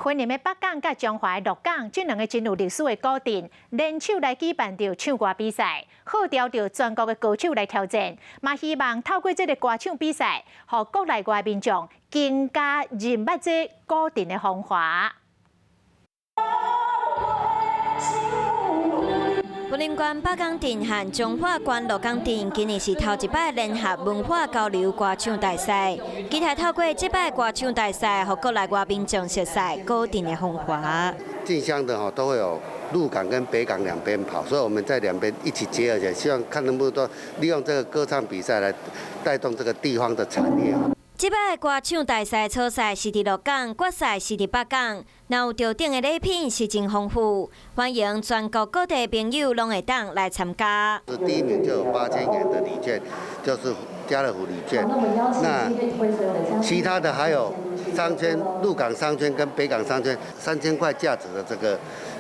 雲林的北港佮彰化的鹿港，這兩个真有歷史的古鎮，聯手來舉辦著唱歌比賽，號召著全國的歌手來挑戰，嘛希望透過這个歌唱比賽，予國內外民眾更加認捌這古鎮的風華。雲林縣北港鎮和彰化縣鹿港鎮今年是頭一擺聯合文化交流歌唱大賽，期待透過這擺歌唱大賽，予國內外民眾熟悉古鎮的風華。進香的吼都會有鹿港跟北港兩邊跑，所以我們在兩邊一起結合起來，希望看能不能多利用這個歌唱比賽來帶動這個地方的產業。這擺歌唱大賽初賽是佇鹿港，決賽是佇北港，若有著獎的禮品是真豐富，歡迎全國各地朋友攏會當來參加。第一名就有8000元的禮券，就是家樂福禮券。那其他的還有商圈、鹿港商圈跟北港商圈3000塊價值的這個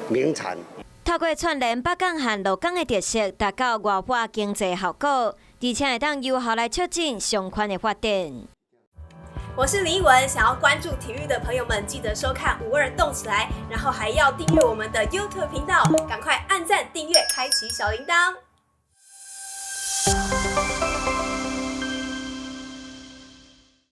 名產。透過串聯北港和鹿港的特色，達到外化經濟效果，而且會當有效來促進商圈的發展。我是林奕文，想要關注體育的朋友們，記得收看五二動起來，然後還要訂閱我們的 YouTube 頻道，趕快按讚、訂閱、開啟小鈴鐺。